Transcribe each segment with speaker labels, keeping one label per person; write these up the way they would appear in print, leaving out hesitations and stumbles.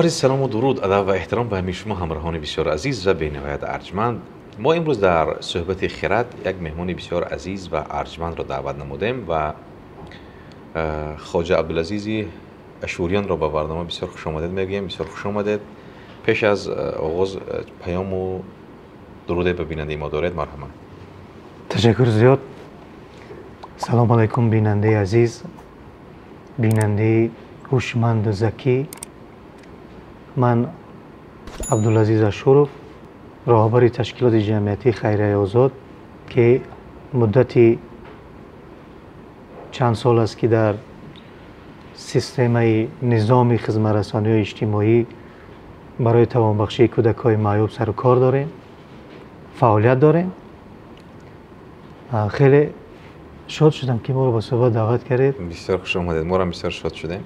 Speaker 1: Бо арзи салому дуруд, адаб ва эҳтиром ба ҳамаи шумо ҳамроҳони бисёр азиз ва бениҳоят арҷманд. Мо имрӯз дар суҳбати хирад як меҳмони бисёр азиз ва арҷмандро даъват намудем ва хоҷа Абдулазизи Ашуриёнро ба барнома бисёр хуш омадед мегӯем. Бисёр хуш омадед. Пеш аз оғоз паёму дуруде ба бинандаи мо доред, марҳамат.
Speaker 2: Ташаккур зиёд. Салом алайкум, бинандаи азиз, бинандаи ҳушманду закӣ. Ман Абдулазиз Ашуров, роҳбари ташкилоти ҷамъиятии Хайрияи Озод, ки муддати чанд сол аст, ки дар системаи низоми хизматрасониҳои иҷтимоӣ барои тавонбахшии кӯдакҳои маъюб сару кор дорем, фаъолият дорем. Хеле шод шудам, ки моро ба суҳбат даъват кардед.
Speaker 1: Бисёр хуш омадед, моро бисёр шод шудем.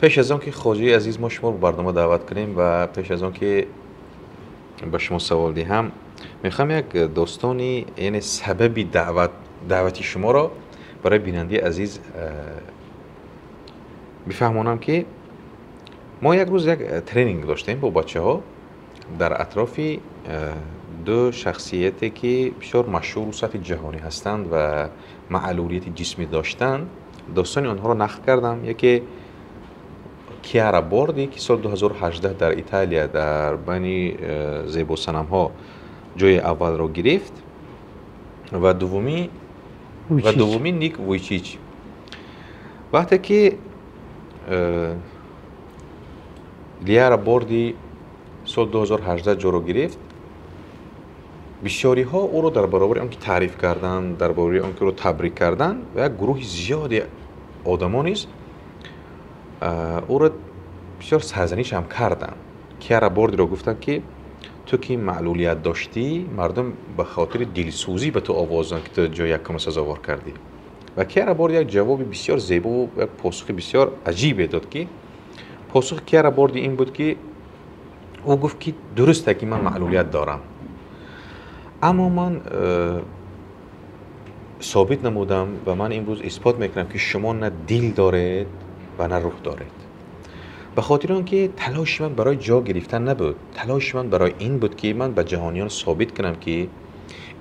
Speaker 1: Пеш аз он ки, хоҷаи азиз, мо шуморо ба барнома даъват кунем ва пеш аз он ки ба шумо савол диҳам, мехоҳам як достони, яъне сабаби даъвати шуморо барои бинандаи азиз бифаҳмонам, ки мо як рӯз як тренинг доштем бо бачаҳо дар атрофи ду шахсияте, ки бисёр машҳуру сатҳи ҷаҳонӣ ҳастанд ва маълулияти ҷисмӣ доштанд. Достони онҳоро нақл кардам. Яке Киара Борди, ки соли 2018 дар Италия дар байни зебосанамҳо ҷои аввалро гирифт, ва дуввумӣ Ник Вуйчич. Вақте ки Лиара Борди соли 2018 ҷоро гирифт, бисёриҳо ӯро дар баробари он ки таъриф карданд, дар баробари он ки ӯро табрик карданд, ва як гурӯҳи зиёди одамо низ ӯро бисёр сарзанишам карданд. Киара Бордиро гуфтанд, ки ту ки маълулият доштӣ, мардум ба хотири дилсӯзӣ ба ту овоз доданд, ки ту ҷои якумро сазовор кардӣ. Ва Киара Борди як ҷавоби бисёр зебову як посухи бисёр аҷибе дод, ки посухи Киара Борди ин буд, ки ӯ гуфт, ки дурусте, ки ман маълулият дорам, аммо ман собит намудам ва ман имрӯз исбот мекунам, ки шумо на дил доред ва на рӯҳ доред, ба хотири он ки талоши ман барои ҷо гирифтан набуд, талоши ман барои ин буд, ки ман ба ҷаҳониён собит кунам, ки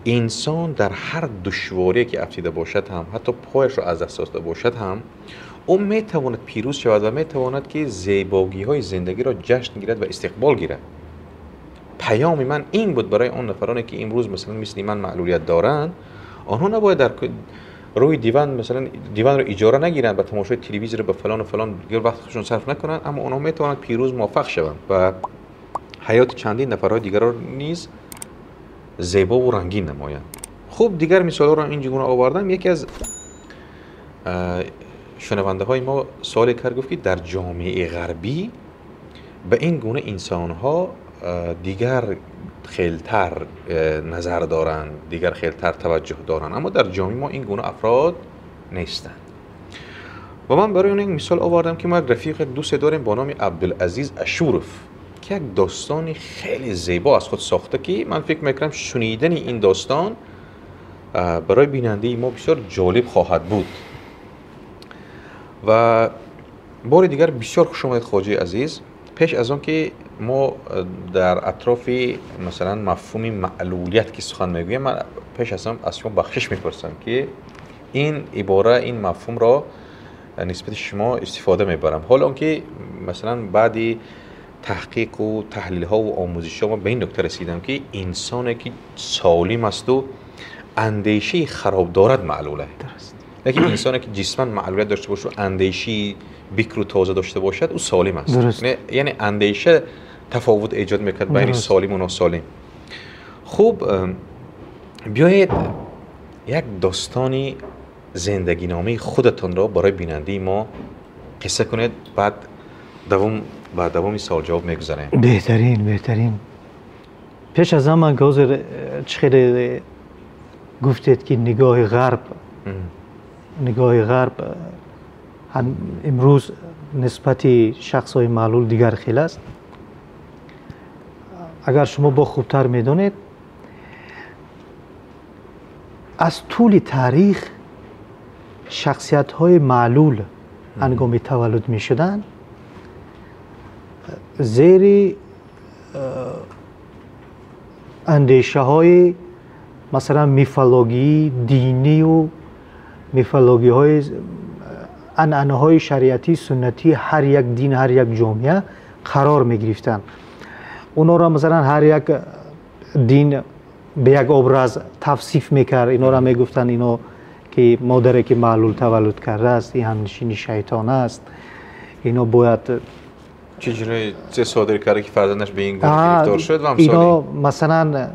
Speaker 1: инсон дар ҳар душворие ки афтида бошад ҳам, ҳатто пояшро аз даст дода бошад ҳам, ӯ метавонад пирӯз шавад ва метавонад, ки зебогиҳои зиндагиро ҷашн гирад ва истиқбол гирад. Паёми ман ин буд барои он нафароне, ки имрӯз масалан мисли ман маълулият доранд. Онҳо набояд дар рӯи диван, масалан, диванро иҷора нагиранд, ба тамошои телевизор, ба фалону фалон дигар вақт худшон сарф накунанд, аммо онҳо метавонанд пирӯз, муваффақ шаванд ва ҳаёти чандин нафарҳои дигарро низ зебову рангин намоянд. Хуб, дигар мисолҳоро ин гуна овардам. Яке аз шунавандаҳои мо суоле кард, гуфт, ки дар ҷомеаи ғарбӣ ба ин гуна инсонҳо дигар хелтар назар доранд, дигар хелтар таваҷҷӯҳ доранд, аммо дар ҷомеаи мо ин гуна афрод нестанд. Ва ман барои он як мисол овардам, ки мо як рафиқ, як дӯсте дорем бо номи Абдулазиз Ашуров, ки як достони хеле зебо аз худ сохта, ки ман фикр мекунам, шунидани ин достон барои бинандаи мо бисёр ҷолиб хоҳад буд. Ва бори дигар бисёр хуш омадед, хоҷаи азиз. Пеш аз он ки мо дар атрофи, масалан, мафҳуми маълулият ки сухан мегӯем, ман пеш аз он аз шумо бахшиш мепурсам, ки ин ибора, ин мафҳумро нисбати шумо истифода мебарам, ҳоло он ки масалан баъди таҳқиқу таҳлилҳову омӯзишҳо ман ба ин нукта расидам, ки инсоне ки солим асту андешаи хароб дорад, маълул аст, лекин инсоне ки ҷисман маълулият дошта бошад, андешаи бикру тоза дошта бошад, ӯ солим аст. Яъне андеша тафовут эҷод мекунад байни солиму носолим. Хуб, биёед як достони зиндагиномаи худатонро барои бинандаи мо қисса кунед, баъд давом ба давоми саволҷавоб мегузарем.
Speaker 2: Беҳтарин, беҳтарин. Пеш аз ҳама, ҳозир чӣ хеле гуфтед, ки нигоҳи ғарб имрӯз нисбати шахсҳои маълул дигар хел аст. Агар шумо бо хубтар медонед, аз тӯли таърих шахсиятҳои маълул ҳангоми таваллуд мешуданд, Зери андешаҳои масалан мифологии динию мифологиҳои анъанаҳои шариатии суннатии ҳар як дин, ҳар як ҷомеа қарор мегирифтанд. Онҳоро масалан ҳар як дин ба як образ тавсиф мекард. Инора мегуфтанд, ино ки модаре ки маълул таваллуд кардааст, ин ҳамнишини шайтон аст, ино бояд
Speaker 1: чӣ ҷинояте содир карда, ки фарзандаш ба ин гуна гирифтор шуд ва амсоли
Speaker 2: ино масалан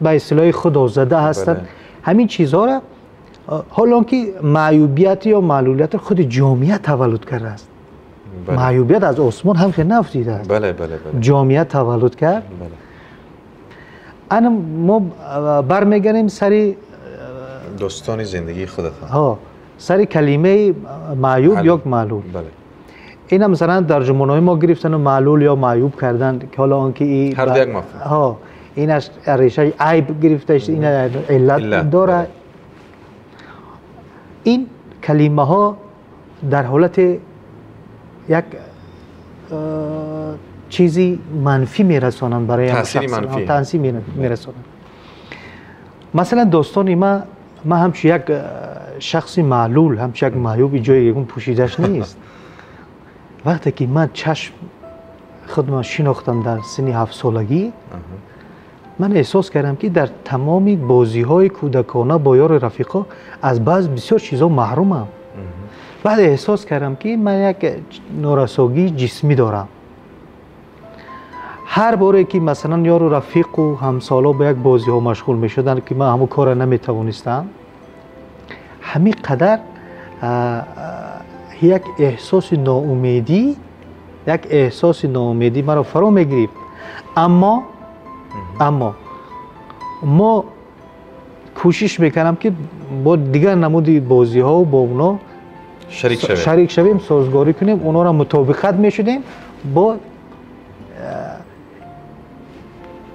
Speaker 2: ба истилоҳи худозада ҳастанд. Ҳамин чизҳоро, ҳоло ки маъюбият ё маълулият худи ҷомеа таваллуд кардааст. Маъюбият аз осмон ҳам хеле нафтидааст. Ҷомеа таваллуд кард. Ана мо бармегардем сари
Speaker 1: достони зиндагии худатон.
Speaker 2: Сари калимаи маъюб ё маълул. Ина масалан дар ҷумонаҳои мо гирифтану маълул ё маъюб кардан, ки ҳоло он ки
Speaker 1: ҳар ду як мафҳум.
Speaker 2: Инаш решаи айб гирифта, ин иллат дорад. Ин калимаҳо дар ҳолати як чизи манфӣ мерасонанд барои
Speaker 1: таъсири манфӣ.
Speaker 2: Таъсир мерасонанд. Масалан достони ман ҳамчун як шахси маълул, ҳамчун як маъюби ҷои ягон пӯшидаш нест. Вақте ки ман чашм худро шинохтам дар синни 7-солагӣ, ман эҳсос кардам, ки дар тамоми бозиҳои кӯдакона бо ёру рафиқо аз баъз бисёр чизҳо маҳрумам. Баъд эҳсос кардам, ки ман як норасогии ҷисмӣ дорам. Ҳар боре ки масалан ёру рафиқу ҳамсоло ба як бозиҳо машғул мешуданд, ки ман ҳамон корро наметавонистам, ҳамин қадар як эҳсоси ноумедӣ, як эҳсоси ноумедӣ маро фаро мегирифт. Аммо мо кӯшиш мекардам, ки бо дигар намуди бозиҳо бо оно шарик шавем, созгорӣ кунем, онҳоро мутобиқат мешудем, бо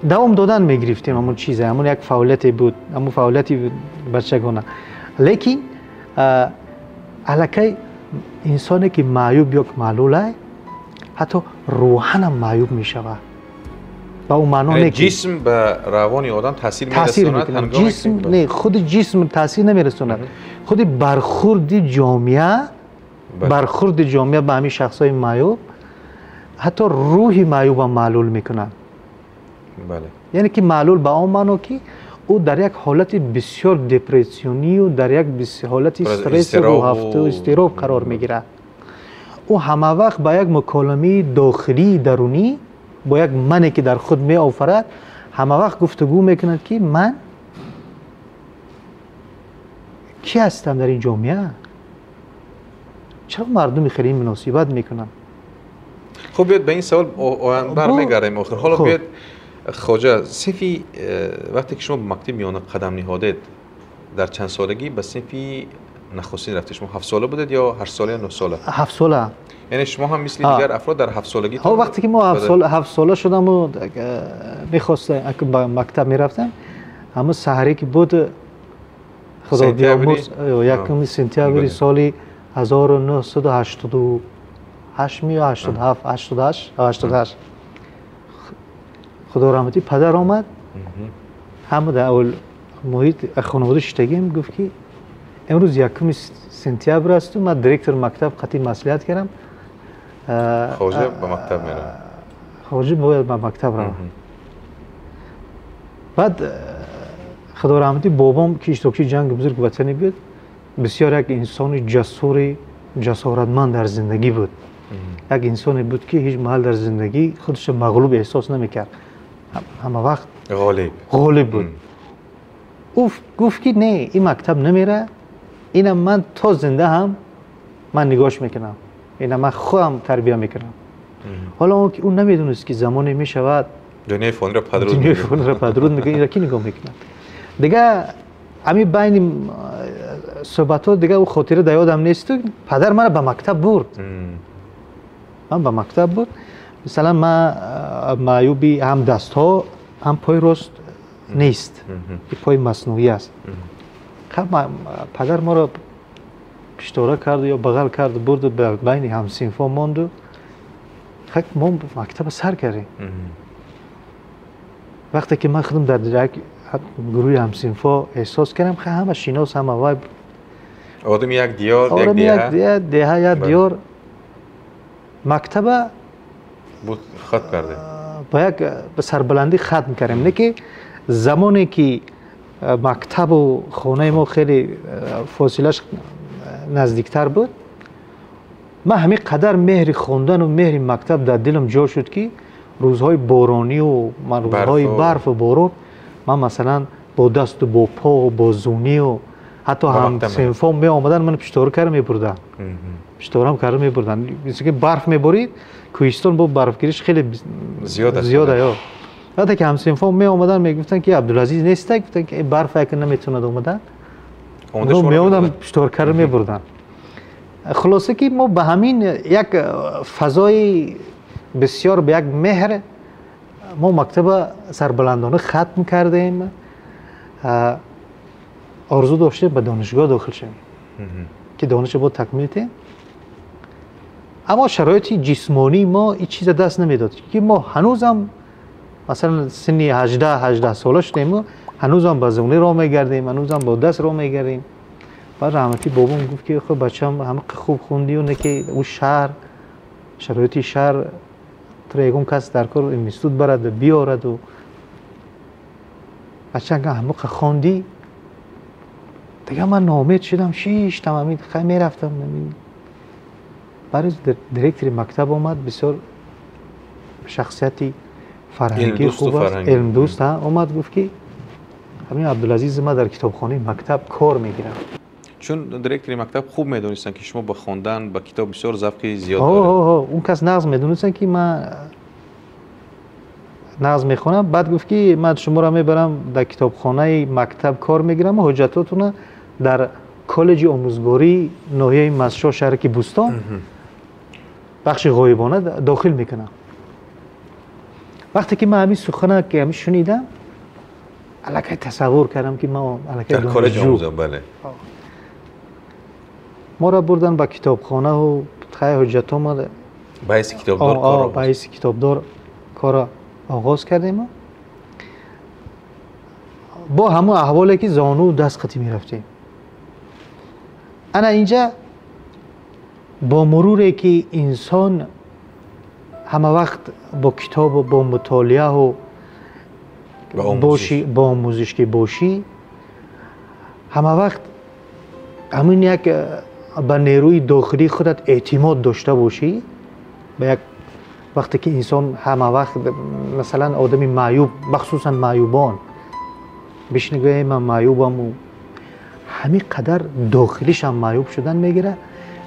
Speaker 2: давом додан мегирифтем ҳамон чизе, ҳамон як фаъолияте буд, ҳамон фаъолияти бачагона. Лекин аллакай инсоне ки маъюб ё маълул, ҳатто рӯҳанам маъюб мешавад. Ба он маъно не,
Speaker 1: ҷисм ба равони одам таъсир мерасонад.
Speaker 2: Ҷисм не, худи ҷисм таъсир намерасонад, худи бархурди ҷомеа, бархурди ҷомеа ба ҳамин шахсҳои маъюб ҳатто рӯҳи маъюбам маълул мекунад. Яъне ки маълул ба он маъно, ки ӯ дар як ҳолати бисёр депрессионию дар як ҳолати стресси рӯҳафту изтироб қарор мегирад. Ӯ ҳама вақт ба як муколамаи дохилии дарунӣ бо як мане, ки дар худ меофарад, ҳама вақт гуфтугӯ мекунад, ки ман кӣ ҳастам дар ин ҷомеа, чаро мардуми хеле муносибат мекунанд.
Speaker 1: Хуб, биёед ба ин савол бармегардем охир. Ҳоло биёед, хоҷа, синфи вақте ки шумо ба мактаби миёна қадам ниҳодед, дар чанд солагӣ ба синфи нахустин рафтед? Шумо 7-сола будед ё 8-сола ё 9-сола?
Speaker 2: 7-сола.
Speaker 1: Яъне шумо ҳам мисли дигар афрод дар 7-солагӣ?
Speaker 2: Вақте ки мо 7-сола шудаму мехостам ба мактаб мерафтам, ҳамон саҳаре ки буд, худо биёмурз, 1 сентябри соли 1988 ё 87, 88, 88, худо раҳматӣ падар омад, ҳама дар аввал муҳит хонавода шиштагим, гуфт, ки имрӯз 1 сентябр асту ман директор мактаб қатъи маслиҳат кардам,
Speaker 1: хоҷа ба мактаб меравад,
Speaker 2: хоҷа бояд ба мактаб равад. Баъд худо раҳматӣ бобом, ки иштирокчии ҷанги бузурги ватанӣ буд, бисёр як инсони ҷасури ҷасоратманд дар зиндагӣ буд, як инсоне буд, ки ҳеҷ маҳал дар зиндагӣ худашро мағлуб эҳсос намекард, ҳама вақт
Speaker 1: ғолиб
Speaker 2: ғолиб буд. Ӯ гуфт, ки не, ин мактаб намера, инам ман то зинда ҳам ман нигоҳш мекунам, ина ман худам тарбия мекунам. Ҳоло он ки ӯ намедонист, ки замоне мешавад
Speaker 1: дунёи фониро падруд
Speaker 2: дунёи фониро падруд мекунад, инро ки нигоҳ мекунад. Дига ҳамин байни суҳбатҳо дига ӯ хотира дар ёдам несту падар маро ба мактаб бурд, ман ба мактаб бурд. Масалан, ман маъюби ҳам дастҳо, ҳам пои рост нест, пои маснуӣ аст. Падар моро пиштора карду ё бағал карду бурду ба байни ҳамсинфо монду. Мо мактаба сар кардем. Вақте ки ман худам дар як гурӯҳи ҳамсинфо эҳсос кардам, ҳама шинос, ҳама вай
Speaker 1: одами як диёр, як деҳа,
Speaker 2: деҳа, як диёр. Мактаба
Speaker 1: буд хатм кардем,
Speaker 2: ба як сарбаландӣ хатм кардем. Не ки замоне ки мактабу хонаи мо хеле фосилаш наздиктар буд, ман ҳамин қадар меҳри хондану меҳри мактаб дар дилам ҷо шуд, ки рӯзҳои боронию рӯзҳои барфу борон ман масалан бо дасту бо пову бо зунию ҳатто ҳамсинфом меомадан, ман пиштора карда мебурданд, пишторам карда мебурданд. Мисли ки барф меборид, кӯҳистон бо барфгириш хеле зиёд аё. Вақте ки ҳамсинфом меомадан, мегуфтанд ки Абдулазиз нестак, гуфтанд ки барф яке наметавонад омадан, меомадам пиштор карда мебурданд. Хулоса ки мо ба ҳамин як фазои бисёр ба як меҳр мо мактаба сарбаландона хатм кардем. Орзу доштем ба донишгоҳ дохил шавем, ки донишро бо такмил диҳем, аммо шароити ҷисмонии мо ин чиза даст намедод, ки мо ҳанӯзам масалан синни 18 сола шудем, ҳанӯзам ба зуни роҳ мегардем, ҳанӯзам бо даст роҳ мегардем. Баъд раҳматӣ бобом гуфт ки хуб бачам, ҳама хуб хундию не ки ӯ шаҳр, шароити шаҳр туро ягон кас дар кор институт барад биёраду бача ҳамақа хондӣ. Дигар ман ноумед шудам, шиштам, ҳамин хай мерафтам. Баъд директори мактаб омад, бисёр шахсияти фарҳангӣ хуб аст, илмдӯст, омад гуфт ки ҳамин Абдулазиз ма дар китобхонаи мактаб кор мегирам.
Speaker 1: Чун директори мактаб хуб медонистанд, ки шумо ба хондан, ба китоб бисёр завқи зиёд доред.
Speaker 2: Он кас нағз медонистанд, ки ман нағз мехонам. Баъд гуфт ки ман шуморо мебарам дар китобхонаи мактаб кор мегирам ва ҳуҷҷатотонро дар коллеҷи омӯзгории ноҳияи Мастшоҳ, шаҳраки Бӯстон, бахши ғоибона дохил мекунам. Вақте ки ман ҳамин сухана ки ҳамин шунидам, аллакай тасаввур кардам, ки ман аллакай
Speaker 1: донишҷӯ. Бале.
Speaker 2: Моро бурдан ба китобхонаву хай ҳуҷҷатома
Speaker 1: ба ҳайси китобдор кор
Speaker 2: ба ҳайси китобдор корро оғоз кардем. Бо ҳамон аҳволе ки зону даст қатӣ мерафтем. Ана инҷа бо муруре ки инсон ҳама вақт бо китобу бо мутолиаҳу бошӣ, бо омӯзиш ки бошӣ, ҳама вақт ҳамин як ба нерӯи дохилии худат эътимод дошта бошӣ, ба як вақте ки инсон ҳама вақт масалан одами маъюб, махсусан маъюбон бишини гӯя ман маъюбаму, ҳамин қадар дохилишам маъюб шудан мегирад,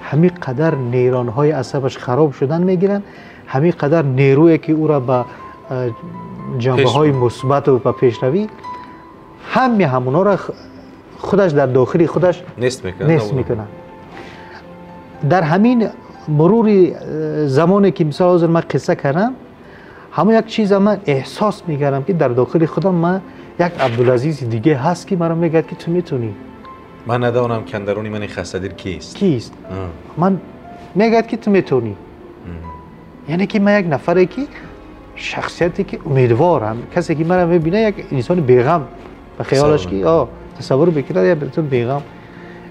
Speaker 2: ҳамин қадар нейронҳои асабаш хароб шудан мегиранд, ҳамин қадар нерӯе ки ӯро ба ҷанбаҳои мусбату ба пешравӣ, ҳами ҳамонҳоро худаш дар дохили худаш
Speaker 1: нест
Speaker 2: мекунад. Дар ҳамин мурури замоне ки мисол ҳозир ман қисса кардам, ҳамон як чиза ман эҳсос мекардам, ки дар дохили худам ман як Абдулазизи диге ҳаст, ки маро мегӯяд ки ту метавонӣ.
Speaker 1: Ман надонам ки андаруни мани хастадил кист.
Speaker 2: Кист? Ман мегӯяд ки ту метавонӣ. Яъне ки ман як нафаре ки шахсияте ки умедворам, касе ки маро мебинад як инсони беғам ба хаёлаш ки тасаввур мекунад як инсон беғам.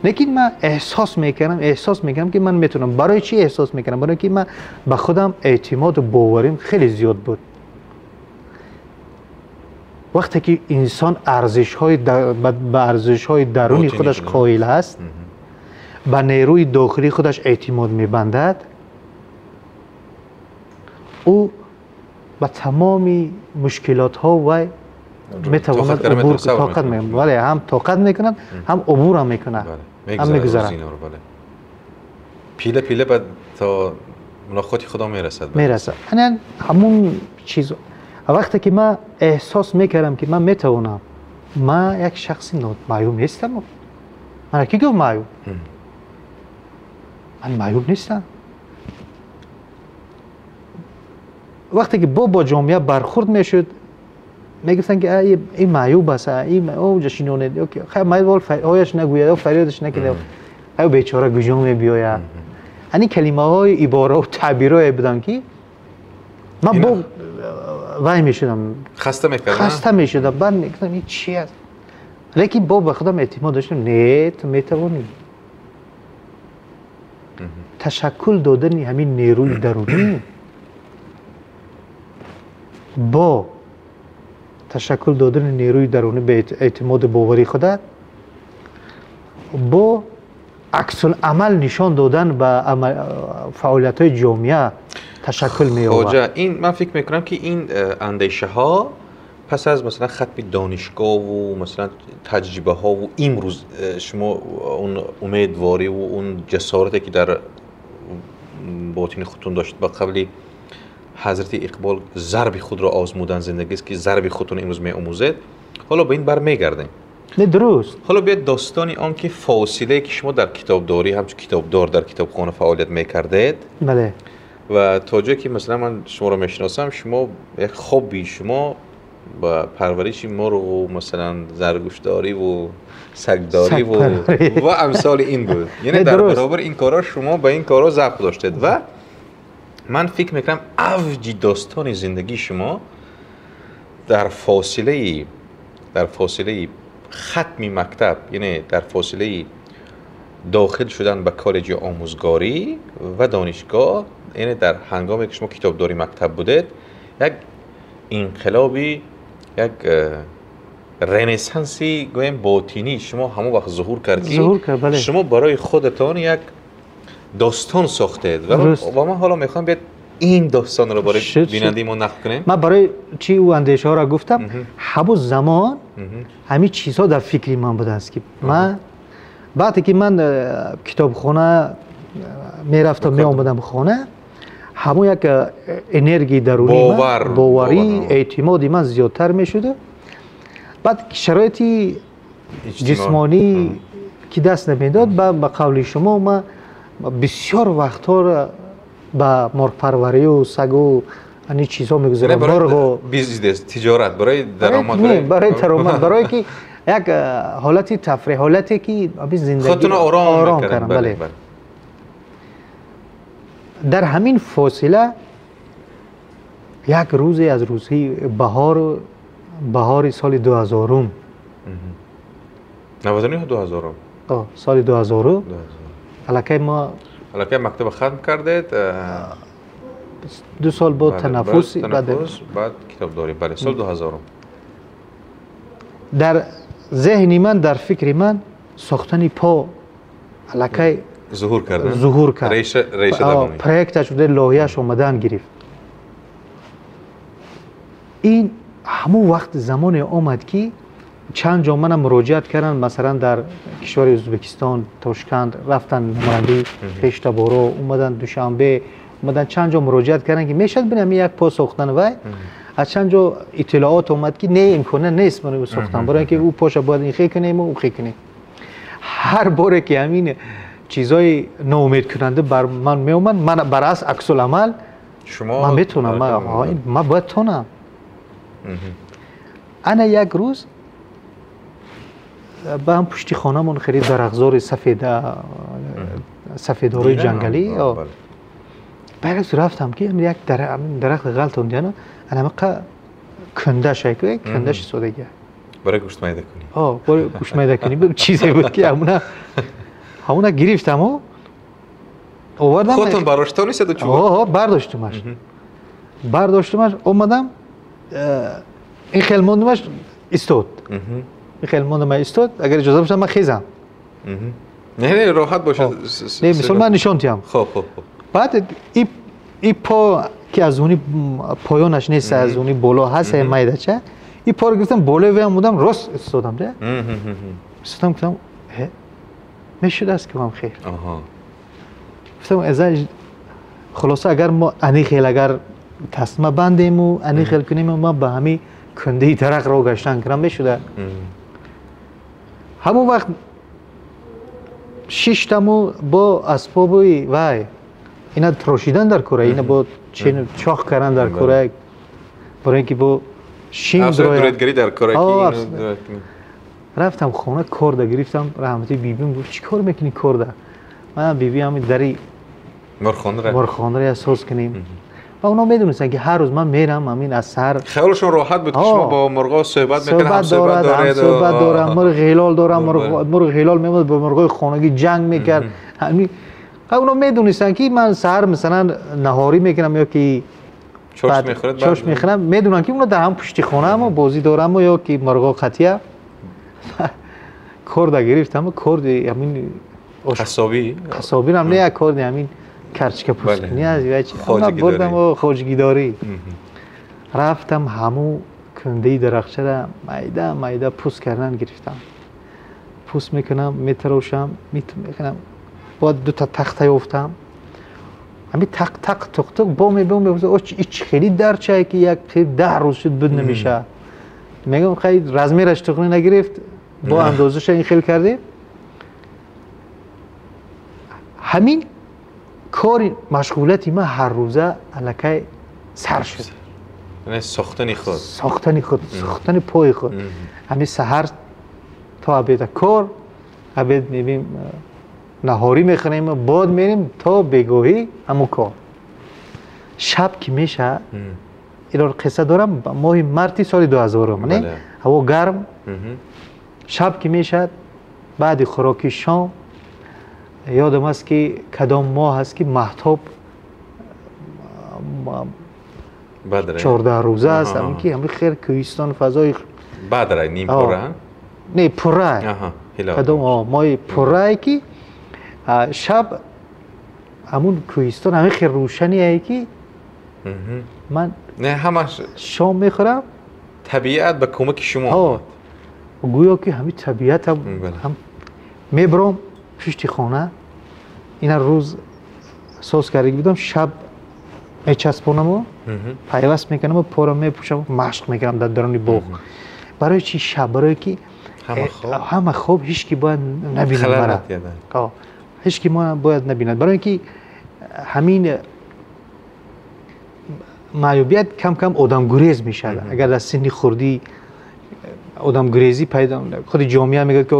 Speaker 2: Лекин ман эҳсос мекунам ки ман метавонам. Барои чӣ эҳсос мекунам? Барои ки ман ба худам эътимоду боварим хеле зиёд буд. Вақте ки инсон ба арзишҳои даруни худаш қоил аст, ба нерӯи дохилии худаш эътимод мебандад, ӯ ба тамоми мушкилотҳо вай метавонад убур, тоқат мекунад. Бале, ҳам тоқат мекунад, ҳам убурам мекунад, ҳам мегузарад.
Speaker 1: Пила пила ба то мулоқоти Худо мерасад.
Speaker 2: Мерасад. Ана ҳамон чиз. Вақте ки ман эҳсос мекардам, ки ман метавонам, ман як шахси маъюб нестам. Мана ки гуфт маъюб? Ман маъюб нестам. Вақте ки бо ҷомеа бархурд мешуд, мегуфтанд ки ин маъюб аст, ин оҷа шинонед, ё ки хай маъюб ояш нагӯяд, ё фарёдаш накунад, ай бечора куҷо мебиёяд. Ани калимаҳои иборау таъбирое буданд, ки Ман бо вай мешудам.
Speaker 1: Хаста мекардам?
Speaker 2: Хаста мешудам. Баъд мегуфтам ин чи аст? Лекин бо ба худам эътимод доштам, не, ту метавонӣ. Ташаккул додани ҳамин нерӯи дарунӣ бо ташаккул додани нерӯи дарунӣ ба эътимоду боварии худат, бо аксуламал нишон додан ба фаъолиятҳои ҷомеа ташаккул меёбад.
Speaker 1: Хоҷа, ин ман фикр мекунам ки ин андешаҳо пас аз масалан хатми донишгоҳу масалан таҷрибаҳову имрӯз шумо он умедвориву он ҷасорате ки дар ботини худтон дошт, ба қавли ҳазрати Иқбол зарби худро озмудан зиндагист ки зарби худтон имрӯз меомӯзед, ҳоло ба ин бармегардем.
Speaker 2: Не, дуруст.
Speaker 1: Ҳоло биёед достони он ки фосилае ки шумо дар китобдорӣ, ҳамчун китобдор дар китобхона фаъолият мекардед.
Speaker 2: Бале.
Speaker 1: Ва то ҷое ки масалан ман шуморо мешиносам, шумо як хобби шумо ба парвариши мурғу масалан заргӯшдориву сагдориву ва амсоли ин буд. Яъне дар баробари ин корҳо шумо ба ин корҳо завқ доштед ва ман фикр мекунам авҷи достони зиндагии шумо дар фосилаи хатми мактаб, яъне дар фосилаи дохил шудан ба коллеҷи омӯзгорӣ ва донишгоҳ, яъне дар ҳангоме ки шумо китобдори мактаб будед, як инқилоби, як ренессанси гӯем ботинӣ шумо ҳамон вақт зуҳур кард ки шумо барои худатон як достон сохтед. Ва ман ҳоло мехоҳам биёд ин достонро барои бинандаи мо нақл кунем.
Speaker 2: Ман барои чӣ ӯ андешаҳоро гуфтам? Ҳамон замон ҳамин чизҳо дар фикри ман будааст ки ман вақте ки ман китобхона мерафтам, меомадам хона, ҳамон як энергияи дарунӣ, боварӣ, эътимоди ман зиёдтар мешуд. Баъд шароити ҷисмонӣ ки даст намедод, ба қавли шумо ман бисёр вақтҳоро ба морғпарварию сагу ани чизҳо мегузарам.
Speaker 1: Морғу бизнес, тиҷорат, барои даромад,
Speaker 2: барои даромад, барое ки як ҳолати тафриҳ, ҳолате ки зиндагӣ
Speaker 1: худтонро ором
Speaker 2: кардам. Бале, дар ҳамин фосила як рӯзе аз рӯзҳои баҳори соли 2000,
Speaker 1: 99 2000,
Speaker 2: соли 2000 аллакай мо
Speaker 1: аллакай мактаба хатм кардед,
Speaker 2: 2 сол бо танаффус,
Speaker 1: баъд китобдорӣ. Бале, сол 2000.
Speaker 2: Дар зеҳни ман, дар фикри ман сохтани по аллакай
Speaker 1: зуҳур кард,
Speaker 2: зуҳур кард, проекташ шуда, лоиҳааш омадан гирифт. Ин ҳамон вақт замоне омад ки чанд ҷо манам муроҷиат карданд, масалан дар кишвари Ӯзбекистон, Тошканд рафтан намояндаи пештаборо, омаданд Душанбе, омаданд чанд ҷо муроҷиат карданд ки мешавад бинам як по сохтан. Вай аз чанд ҷо иттилоот омад ки не, имкона нест барои сохтан, барои ки ӯ поша бояд ин хе кунем ӯ хе кунем. Ҳар боре ки ҳамин чизҳои ноумедкунанда бар ман меомад, ман баръакс аксуламал ман метавонам, ман бояд тонам. Ана як рӯз ба ҳам пушти хонамон хеле дарахтзори сафедорои ҷангалӣ, ба як рӯз рафтам ки як дарахт ғалтон диана, анамақа кундаш, кундаши содагия
Speaker 1: барои гӯштмайда кунӣ,
Speaker 2: барои гӯштмайда кунӣ чизе буд ки ҳамуна гирифтаму овардам.
Speaker 1: Худтон бардоштон нестед?
Speaker 2: О, бардоштумаш, бардоштумаш, омадам, ин хел мондумаш, истод. Ин хел мондумаш, истод. Агар иҷоза бошад ман хезам.
Speaker 1: Не, не, роҳат бошад.
Speaker 2: Не, мисол ман нишон диҳам.
Speaker 1: Хоб, хоб, хоб.
Speaker 2: Баъд и по ки аз уни поёнаш нест, аз уни боло ҳаст, майдача, и поро гирифтам, болои ваям будам, рост истодам. Истодам, гуфтам мешудааст ки ман хел. Гуфтам хулоса агар мо ани хел агар тасма бандему ани хел кунем, ма ба ҳамин кундаи дарахт роҳ гаштан кунам мешуда. Ҳамон вақт шиштаму бо асбоби вай ина трошидан дар кура, ина бо чоқ кардан дар кура, барои ин ки бо шим
Speaker 1: дар кура.
Speaker 2: Рафтам хона, корда гирифтам, раҳмати бибим гуфт чӣ кор мекунӣ корда? Манам биби ҳамин дари
Speaker 1: морхонаро
Speaker 2: асос кунем. Ва онҳо медонистанд, ки ҳар рӯз ман мерам ҳамин аз сар.
Speaker 1: Хаёлшон роҳат буд, ки шумо бо мурғо суҳбат мекунед, ҳамсуҳбат доред.
Speaker 2: Ҳамсуҳбат дорам, мурғи ҳилол дорам, мурғи ҳилол меомад бо мурғои хонагӣ ҷанг мекард. Ҳамин онҳо медонистанд, ки ман саҳар масалан наҳорӣ мекунам ё ки чош мехӯрам, медонанд, ки онҳо дар ҳам пушти хонаам бозӣ дорам ё ки мурғо қатъия. Корда гирифтам, корди ҳамин
Speaker 1: қассобӣ,
Speaker 2: қассобӣ ҳам не, як корди ҳамин карчка пӯсткунӣ аст ё чӣ, бурдам хоҷагидорӣ. Рафтам ҳамун кундаи дарахчаро майда майда пӯст кардан гирифтам. Пӯст мекунам, метарошам, мекунам, бояд дута тахта ёфтам. Ҳамин тақ тақ туқ туқ бо мебиём, мепурсам, о ич хеле дарчае, ки як 10 рӯз шуд буд намешавад. Мегӯям, хай, размераш туғри нагирифт, бо андозаша ин хел кардем. Ҳамин кори машғулияти ман ҳаррӯза аллакай сар шуд.
Speaker 1: Сохтани худ,
Speaker 2: сохтани худ, сохтани пои худ. Ҳамин саҳар то обеда кор, обед мебим, наҳорӣ мехӯрем, бод мерем то бегоҳӣ ҳамун кор. Шаб ки мешавад, инро қисса дорам, моҳи марти соли 2000, не, ҳаво гарм. Шаб ки мешавад, баъди хӯроки шом, ёдам аст, ки кадом моҳ аст, ки маҳтоб 14 рӯза аст, ҳамин ки ҳамин хел кӯҳистон фазои
Speaker 1: бадра нимпурра.
Speaker 2: Не, пурра, кадом моҳи пуррае, ки шаб ҳамун кӯҳистон ҳамин хел рӯшание, ки ман
Speaker 1: ҳамаш
Speaker 2: шом мехӯрам.
Speaker 1: Табиат ба кӯмаки шумо.
Speaker 2: Гӯё ки ҳамин табиат ҳам мебаром пушти хона, ина рӯз соз кардаги будам, шаб мечаспонаму пайваст мекунаму пора мепӯшам, машқ мекунам дар даруни боғ. Барои чи шаб? Барое ки ҳама хоб, ҳеҷ ки бояд набинад мара, ҳеҷ ки мо бояд набинад, барои ки ҳамин маъюбият кам кам одамгурез мешавад. Агар дар синни хурдӣ одамгурезӣ пайдо, худи ҷомеа мегӯяд, ки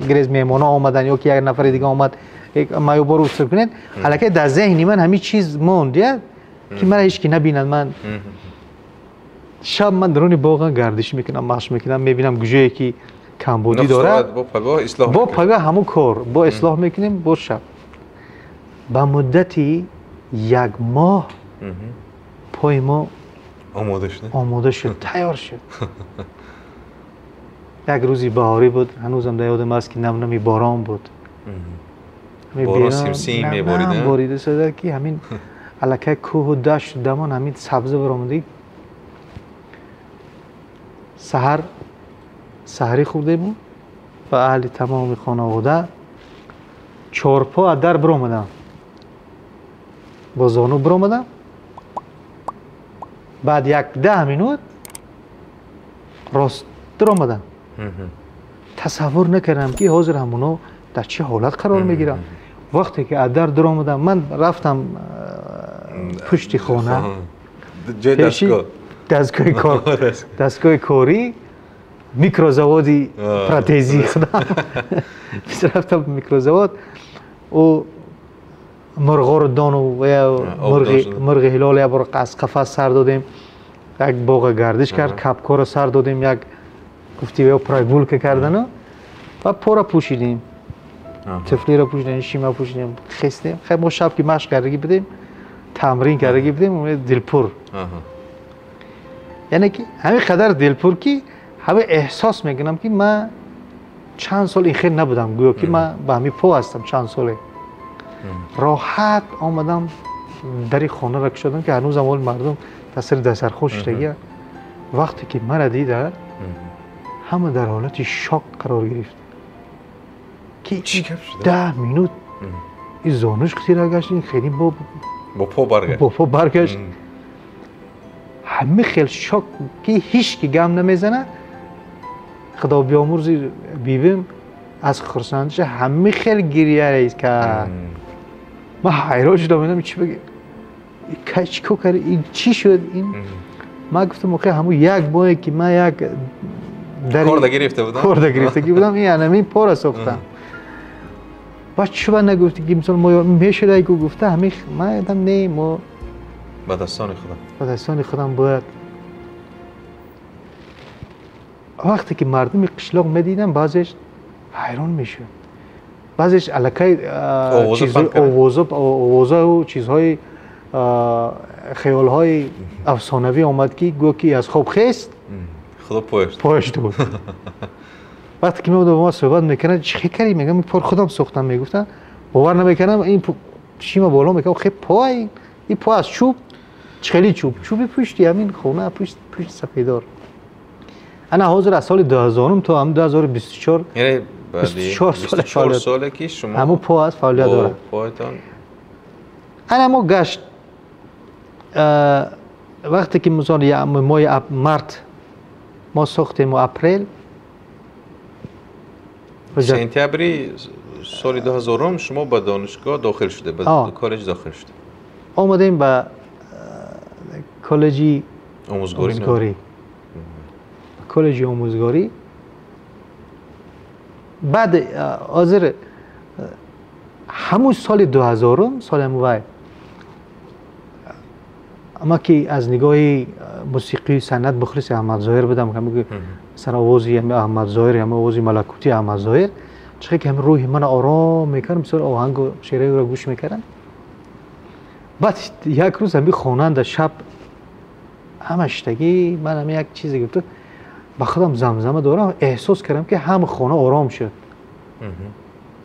Speaker 2: грез меҳмонҳо омадан ё ки як нафари дига омад, маъюборо устур кунед. Аллакай дар зеҳни ман ҳамин чиз монд, я ки мара ҳеҷ ки набинад. Ман шаб ман даруни боға гардиш мекунам, машқ мекунам, мебинам куҷое ки камбудӣ дорад, бо пага ҳамун кор бо ислоҳ мекунем. Бо шаб ба муддати як моҳ пои мо омода шуд, тайёр шуд. Як рӯзи баҳорӣ буд, ҳанӯзам дар ёдам аст, ки намнами борон буд, борида шуда, ки ҳамин аллакай кӯҳу дашту дамон ҳамин сабза баромадагӣ. Саҳар саҳарӣ хӯрдему ба аҳли тамоми хонавода чорпо аз дар биромадам, бо зону биромадам. Баъд як 10 минут рост биромадам. Тасаввур накардам, ки ҳозир ҳамоно дар чӣ ҳолат қарор мегирам. Вақте ки аз дар дуромадам, ман рафтам пушти хона, дастгоҳи кор, дастгоҳи корӣ, микрозаводи протезии худам рафтам, микрозавод, ӯ мурғоро дону мурғи ҳилол як бор аз қафас сар додем, як боға гардиш кард, капкоро сар додем, як гуфти ё прогулка кардану ва пора пӯшидем, тифлиро пӯшидем, шима пӯшидем, хестем. Хай, мо шаб ки машқ кардагӣ будем, тамрин кардагӣ будем, дилпур, яъне ки ҳамин қадар дилпур, ки ҳама эҳсос мекунам, ки ман чанд сол ин хел набудам, гӯё ки ман ба ҳамин по ҳастам чанд соле. Роҳат омадам, дари хонаро кушодам, ки ҳанӯзам оли мардум дар сари дастархон шиштагия. Вақте ки мара дида, ҳама дар ҳолати шок қарор гирифт, ки 10 минут ин зонуш тира гашт, ин хеле бо по баргашт. Ҳама хел шок, ки ҳеҷ ки гам намезанад. Худо биомурзи бибим аз хурсандиша ҳама хел гиря кард. Ман ҳайрон шудам, медам чӣ бигем, чӣ кор кард, ин чӣ шуд ин? Ман гуфтам, охи ҳамун як моҳе ки ман як корда гирифтагӣ будам, ин анамин пора сохтам. Баъд чӯба нагуфти, ки мисол мо мешуда ку гуфта ҳамин ман дам не мо.
Speaker 1: Ба дастони худам.
Speaker 2: Ба дастони худам бояд. Вақте ки мардуми қишлоқ медидам, баъзеш ҳайрон мешуд. Баъзеш аллакай овозаю чизҳои хаёлҳои афсонавӣ омад, ки гӯё ки аз хоб хест,
Speaker 1: худо
Speaker 2: пояш дод. Вақте ки меомадам бо ман суҳбат мекарданд, чӣ кардӣ? Мегӯям, ин пор худам сохтам. Мегуфтанд, бовар намекардам, ин чима боло мекардам, хе пой, ин по аз чӯб, хеле чӯб, чӯби пушти ҳамин хона, пушти сафедор. Ана ҳозир аз соли 2000 то ҳам 2024,
Speaker 1: яъне
Speaker 2: 24
Speaker 1: соле ки шумо
Speaker 2: ҳамон по аз фаъолият дорад.
Speaker 1: Поятон.
Speaker 2: Ана мо гашт вақте ки мисол моҳи март мо сохтем ва апрел
Speaker 1: сентябри соли 2000 шумо ба донишгоҳ дохил шуда, ба коллеҷ дохил шуда.
Speaker 2: Омадем ба коллеҷи
Speaker 1: омӯзгорӣ.
Speaker 2: Коллеҷи омӯзгорӣ. Баъд ҳозир ҳамун соли 2000 соли ҳамун ама ки аз нигоҳи мусиқии санъат мухлиси Аҳмад Зоҳир будам, масалан овози Аҳмад Зоҳир, ҳама овози малакутии Аҳмад Зоҳир, чӣ ки ҳам рӯҳи мана ором мекард, бисёр оҳангу шеърро гӯш мекардам. Баъд як рӯз ҳамин хонанда шаб ҳама шиштагӣ, ман ҳамин як чизе гуфту ба худам замзама дорам, эҳсос кардам ки ҳама хона ором шуд.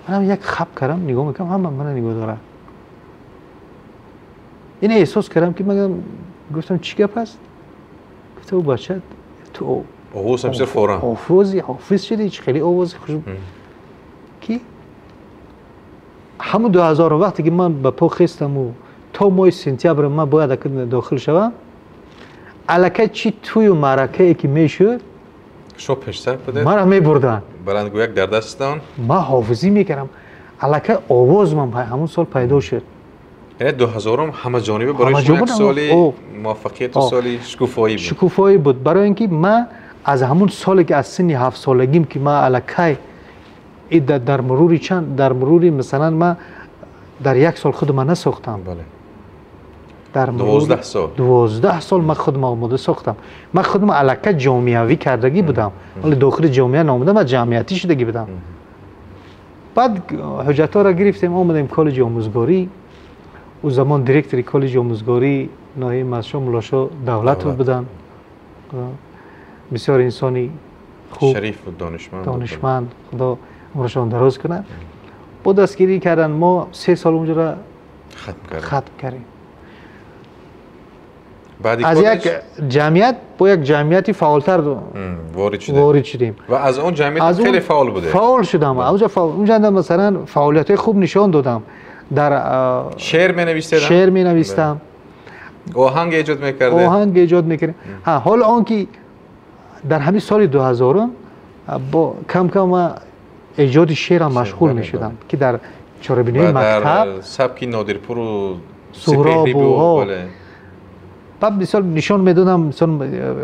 Speaker 2: Манам як хаб кардам, нигоҳ мекардам, ҳама мана нигоҳ дорад. Ин эҳсос кардам ки ман гуфтам чӣ гап аст? Гуфта ӯ бача ту
Speaker 1: овоз ҳам форам.
Speaker 2: Овози ҳофиз шудӣ, чӣ хеле овози хуш ки ҳамун 2000 вақте ки ман ба по хестаму то моҳи сентябр ман бояд дохил шавам, аллакай чӣ тӯю маъракае ки мешуд,
Speaker 1: шумо пешсаф будед,
Speaker 2: маро мебурданд.
Speaker 1: Баландгӯяк дар дастатон.
Speaker 2: Ман ҳофизӣ мекардам. Аллакай овоз ман ҳамун сол пайдо шуд.
Speaker 1: Яъне 2000 ҳамаҷониба барои шумо як соли муваффақияту соли шукуфоӣ буд.
Speaker 2: Шукуфоӣ буд, барои ин ки ман аз ҳамун соле ки аз синни 7 солагим ки ман аллакай дар мурури чанд, дар мурури масалан ман дар як сол худама насохтам. Дар
Speaker 1: 12 сол.
Speaker 2: 12 сол ман худама омода сохтам. Ман худама аллакай ҷомеавӣ кардагӣ будам. Ҳоло дохили ҷомеа наомадам, ман ҷамъиятӣ шудагӣ будам. Баъд ҳуҷҷатҳоро гирифтем, омадем коллеҷи омӯзгорӣ. Ӯ замон директори коллеҷи омӯзгорӣ ноҳияи Мазшо Муллошо Давлатов буданд. Бисёр инсони хуб,
Speaker 1: шариф буд, донишманд.
Speaker 2: Донишманд, худо умрашон дароз кунад. Бо дастгирӣ кардан мо 3 сол онҷоро хатм кардем. Аз як ҷамъият бо як ҷамъияти фаъолтар ворид шудем.
Speaker 1: Ва аз он ҷамъият хеле фаъол буде.
Speaker 2: Фаъол шудам. Онҷо масалан фаъолиятҳои хуб нишон додам. Дар
Speaker 1: шеър менависед?
Speaker 2: Шеър менавистам.
Speaker 1: Оҳанг эҷод мекардед?
Speaker 2: Оҳанг эҷод мекардем. Ҳоло он ки дар ҳамин соли 2000 бо кам кам ман эҷоди шеърам машғул мешудам, ки дар чорабиниҳои мактаб
Speaker 1: сабки Нодирпуру
Speaker 2: Суҳробу баъд мисол нишон медодам, мисол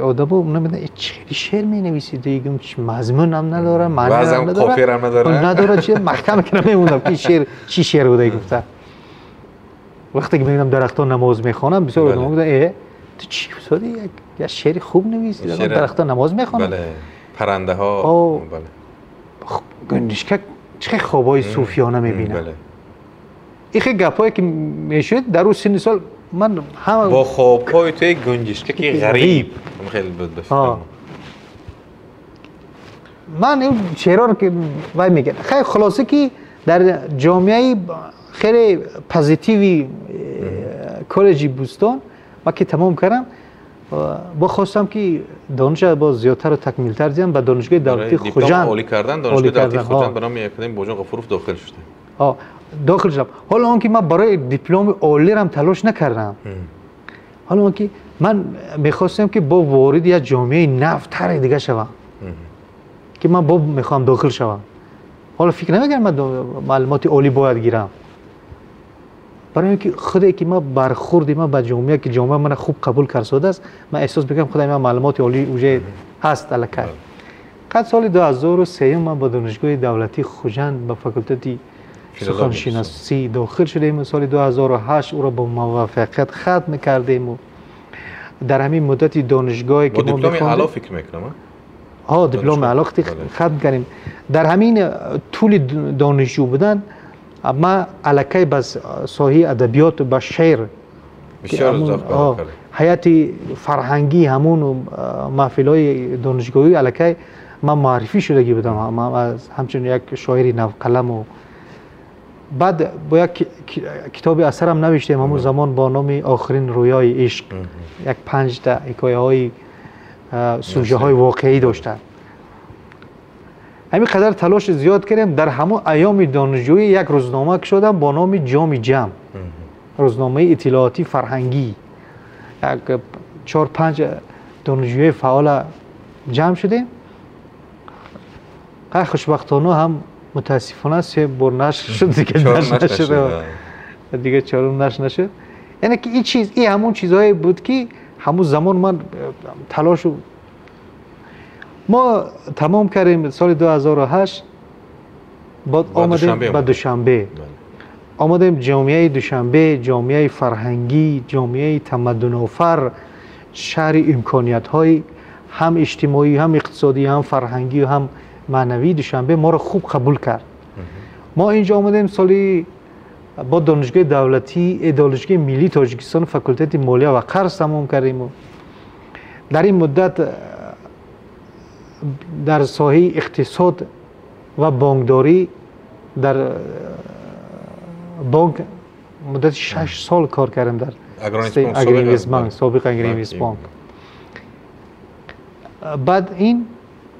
Speaker 2: одамо намедонам чӣ шеър менависӣ, дигам мазмунам надорам, маъниам
Speaker 1: надорам,
Speaker 2: надорад, чи маҳкам ки намемондам ки шеър чӣ шеър буда гуфта. Вақте ки мебинам дарахтон намоз мехонам, бисёр одамо гуфтанд, э ту чӣ гуфтодӣ, як шеъри хуб нависӣ, дарахтон намоз мехонанд,
Speaker 1: паррандаҳо.
Speaker 2: Гунҷишкак чӣ хобҳои суфиёна мебинад. Ин хел гапҳое ки мешуд дар ӯ синни сол ман ҳама
Speaker 1: бо хобҳои туи гунҷишкаки ғариб хеле буд.
Speaker 2: Ман ин шеърҳоро ки вай мекард, хеле хулоса ки дар ҷомеаи хеле позитиви коллеҷи Бӯстон ман ки тамом кардам, бо хостам ки дониша боз зиёдтару такмилтар диҳам, ба донишгоҳи давлатии Хуҷанд
Speaker 1: олӣ кардан, донишгоҳи давлатии Хуҷанд ба номи академик Бобоҷон Ғафуров дохил шуда.
Speaker 2: Дохил шудам. Ҳоло он ки ман барои дипломи олиам талош накардам, ҳоло он ки ман мехостам ки бо вориди як ҷомеаи навтаре дига шавам, ки ман бо мехоҳам дохил шавам. Ҳоло фикр намекардам ман маълумоти олӣ бояд гирам, барои ин ки худе ки ман бархурди ман ба ҷомеа, ки ҷомеа мана хуб қабул кардааст, ман эҳсос мекунам худаи ман маълумоти олӣ уже ҳаст аллакай. Қад соли 2003 ман ба донишгоҳи давлатии Хуҷанд ба факултети суханшиносӣ дохил шудем. Соли 2008 ӯро бо муваффақият хатм кардем. Ва дар ҳамин муддати донишгоҳе ки мо
Speaker 1: дипломи аъло фикр мекунам,
Speaker 2: ҳа, дипломи аъло хатм кардем. Дар ҳамин тӯли донишҷӯ будан ман аллакай ба соҳаи адабиёт, ба шеър, ҳайати фарҳангӣ, ҳамун маҳфилҳои донишгоҳӣ аллакай ман муаррифӣ шудагӣ будам ҳамчун як шоири навқаламу. Баъд бо як китоби асарам навиштем ҳамун замон бо номи «Охирин рӯёи ишқ», як 5 та ҳикояҳои сюжаҳои воқеӣ доштанд. Ҳамин қадар талоши зиёд кардем. Дар ҳамон айёми донишҷӯӣ як рӯзнома кушодам бо номи «Ҷоми ҷам», рӯзномаи иттилоотӣ фарҳангӣ. Як чор панҷ донишҷӯи фаъола ҷамъ шудем. Хушбахтона ҳам мутаассифона се бор нашр шуд, дига нашр нашуд, дига чорум нашр нашуд. Яъне ки ин чиз, ин ҳамон чизҳое буд, ки ҳамон замон ман талошу мо тамом кардем. Соли 2008 бод омадем ба Душанбе. Омадем, ҷомеаи Душанбе, ҷомеаи фарҳангӣ, ҷомеаи тамаддунофар, шаҳри имкониятҳои ҳам иҷтимоӣ, ҳам иқтисодӣ, ҳам фарҳангӣ, ҳам маънавии Душанбе моро хуб қабул кард. Мо инҷо омадем, соли бо донишгоҳи давлатӣ, донишгоҳи миллии Тоҷикистон, факултети молия ва қарз тамом кардем. Дар ин муддат дар соҳаи иқтисод ва бонкдорӣ дар бонк муддати 6 сол кор кардем, дар Агроинвестбанк, собиқ Агроинвестбанк. Баъд ин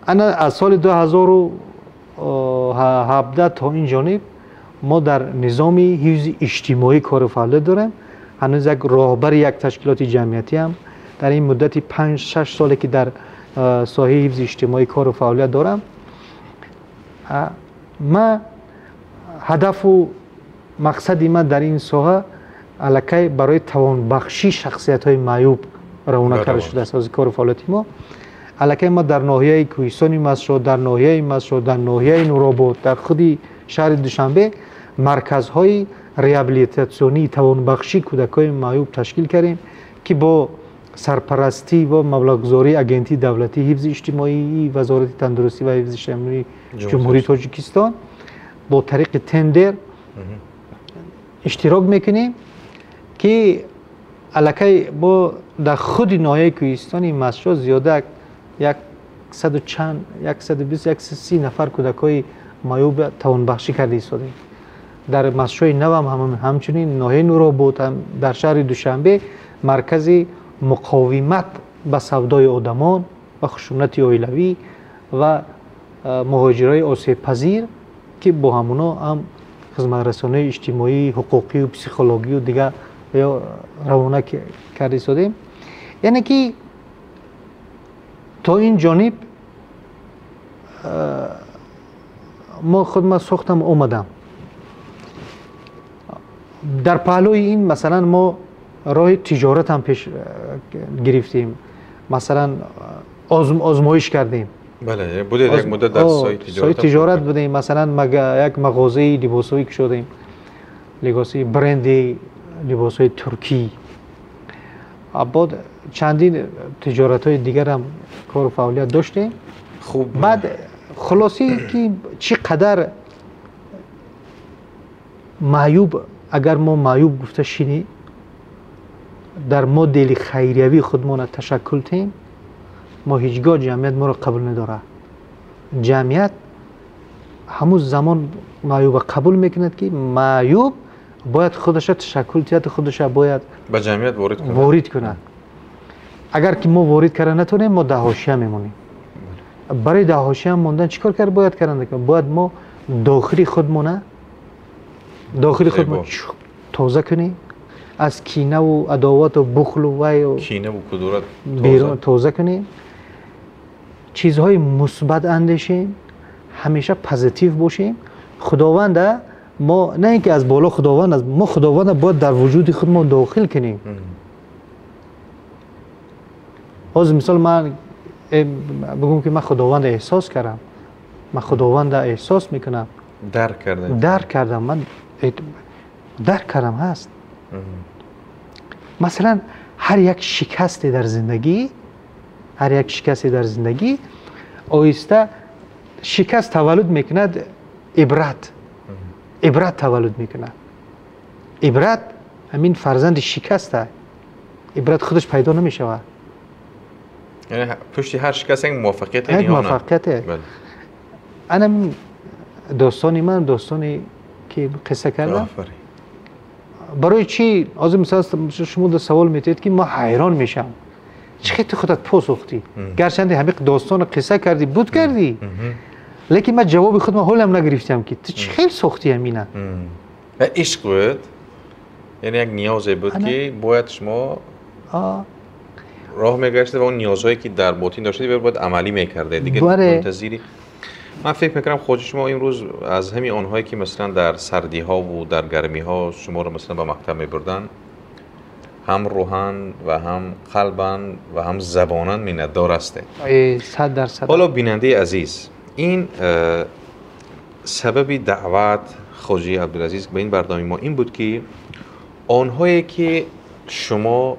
Speaker 2: ана аз соли 2017 то ин ҷониб мо дар низоми ҳифзи иҷтимоӣ кору фаъолият дорем. Ҳанӯз як роҳбари як ташкилоти ҷамъиятиам. Дар ин муддати 5-6 соле ки дар соҳаи ҳифзи иҷтимоӣ кору фаъолият дорам, ма ҳадафу мақсади ман дар ин соҳа аллакай барои тавонбахшии шахсиятҳои маъюб равона карда шудааст. Ози кору фаъолияти мо аллакай ма дар ноҳияи Кӯҳистони Мастчоҳ, дар ноҳияи Мастчоҳ, дар ноҳияи Нуробод, дар худи шаҳри Душанбе марказҳои реабилитатсионии тавонбахшии кӯдакҳои маъюб ташкил кардем, ки бо сарпарастӣ ва маблағгузории Агентии давлатии ҳифзи иҷтимоии Вазорати тандурустӣ ва ҳифзи иҷтимоии Ҷумҳурии Тоҷикистон бо тариқи тендер иштирок мекунем, ки аллакай бо дар худи ноҳияи Кӯҳистони Мастчоҳ зиёда яксаду чанд, 120, 130 нафар кӯдакҳои маъюб тавонбахшӣ карда истодем. Дар Мастчоҳи Навам ҳамчунин, ноҳияи Нуробод, дар шаҳри Душанбе маркази муқовимат ба савдои одамон ва хушунати оилавӣ ва муҳоҷирои осебпазир, ки бо ҳамоно ҳам хизматрасонии иҷтимоӣ, ҳуқуқию психологию дигар ё равона карда истодем. Яъне ки то ин ҷониб мо худ ма сохтам, омадам. Дар паҳлӯи ин, масалан, мо роҳи тиҷорат ҳам пеш гирифтем, масалан, озмоиш кардем.
Speaker 1: Бале, будед як муддат дар соҳаи
Speaker 2: тиҷорат. Тиҷорат будем. Масалан, як мағозаи либосҳое кушодем, либоси бренди, либосҳои туркӣ. Бод чандин тиҷоратҳои дигарам кору фаъолият доштем.
Speaker 1: Хуб.
Speaker 2: Баъд хулосӣ ки чӣ қадар маъюб, агар мо маъюб гуфта шинӣ, дар модели хайриявии худмона ташаккул тем, мо ҳеҷ гоҳ ҷамъият моро қабул надорад. Ҷамъият ҳамун замон маъюба қабул мекунад, ки маъюб бояд худаша ташаккул диҳад, худаша бояд
Speaker 1: ба ҷамъият ворид кунад.
Speaker 2: Ворид кунад. Агар ки мо ворид карда натонем, мо дар ҳошия мемонем. Барои дар ҳошия мондан чӣ кор кард бояд кардан? Бояд мо дохили худмон тоза кунем, аз кинаву адовату бухлу вай
Speaker 1: кинаву кудурат.
Speaker 2: Берун тоза кунем, чизҳои мусбат андешем, ҳамеша позитив бошем. Худованда мо на ин ки аз боло Худованд аст, мо Худованда бояд дар вуҷуди худмон дохил кунем. Ҳозир, мисол, ман бигӯм, ки ман Худованда эҳсос кардам, ман Худованда эҳсос мекунам.
Speaker 1: Дарк кардам.
Speaker 2: Дарк кардам. Ман дарк кардам ҳаст. Масалан, ҳар як шикасте дар зиндагӣ, ҳар як шикасте дар зиндагӣ оҳиста шикаст таваллуд мекунад, ибрат. Ибрат таваллуд мекунад. Ибрат ҳамин фарзанди шикаст аст. Ибрат худаш пайдо намешавад.
Speaker 1: Яъне пушти ҳар шикаст як муваффақият,
Speaker 2: як муваффақият. Анам достони ман, достоне ки қисса кардам. Барои чӣ ҳозир масалан шумо савол метиҳед ки ман ҳайрон мешавам, чӣ хел ту худат по сохтӣ? Гарчанде ҳамин достонро қисса кардӣ, буд кардӣ, лекин ман ҷавоби худро ҳолам нагирифтам ки ту чӣ хел сохтӣ ҳамина.
Speaker 1: Ишқ буд, яъне як ниёзе буд ки бояд шумо роҳ мегаштед ва он ниёзҳое ки дар ботин доштед бояд амалӣ мекардед. Дигар мунтазири ман фикр мекунам хоҷи шумо имрӯз аз ҳамин онҳое ки масалан дар сардиҳо ва дар гармиҳо шуморо масалан ба мактаб мебурданд, ҳам рӯҳан ва ҳам қалбан ва ҳам забонан миннатдор ҳастед.
Speaker 2: 100%.
Speaker 1: Ҳоло бинандаи азиз, ин сабаби даъват хоҷи Абдулазиз ба ин барномаи мо ин буд ки онҳое ки шумо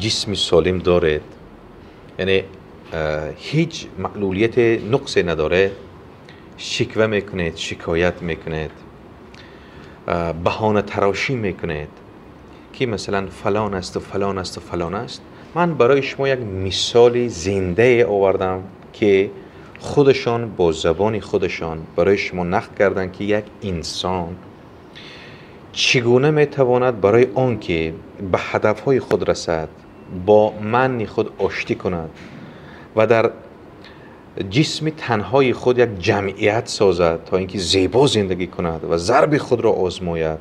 Speaker 1: ҷисми солим доред, яъне ҳеҷ маълулияти нуқсе надоред, шиква мекунед, шикоят мекунед, баҳонатарошӣ мекунед ки масалан фалон аст ва фалон аст ва фалон аст, ман барои шумо як мисоли зиндае овардам ки худашон бо забони худашон барои шумо нақл карданд ки як инсон чӣ гуна метавонад барои он ки ба ҳадафҳои худ расад, бо манни худ оштӣ кунад ва дар ҷисми танҳои худ як ҷамъият созад то инки зебо зиндагӣ кунад ва зарби худро озмояд,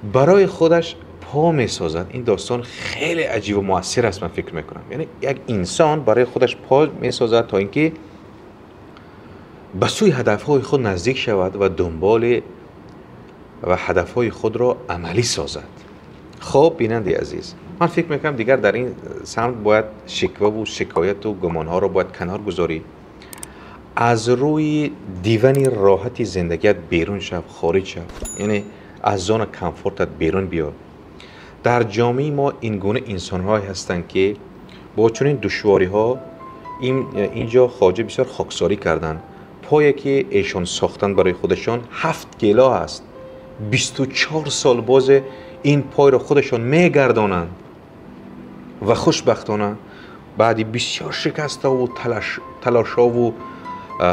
Speaker 1: барои худаш по месозад. Ин достон хеле аҷиб ва муассир аст, ман фикр мекунам. Яъне як инсон барои худаш по месозад то инки ба сӯи ҳадафҳои худ наздик шавад ва дунболи ва ҳадафҳои худро амалӣ созад. Хоб, бинандаи азиз, ман фикр мекунам дигар дар ин самт бояд шикваву шикояту гумонҳоро бояд канор гузорӣ, аз рӯи дивани роҳати зиндагият берун шав, хориҷ шав, яъне аз зона комфортат берун биё. Дар ҷомеаи мо ин гуна инсонҳое ҳастанд ки бо чунин душвориҳо инҷо хоҷа бисёр хоксорӣ карданд. Пое ки эшон сохтанд барои худашон 7 кило аст, 24 сол бозе ин пойро худашон мегардонанд ва хушбахтона баъди бисёр шикастҳову талошҳову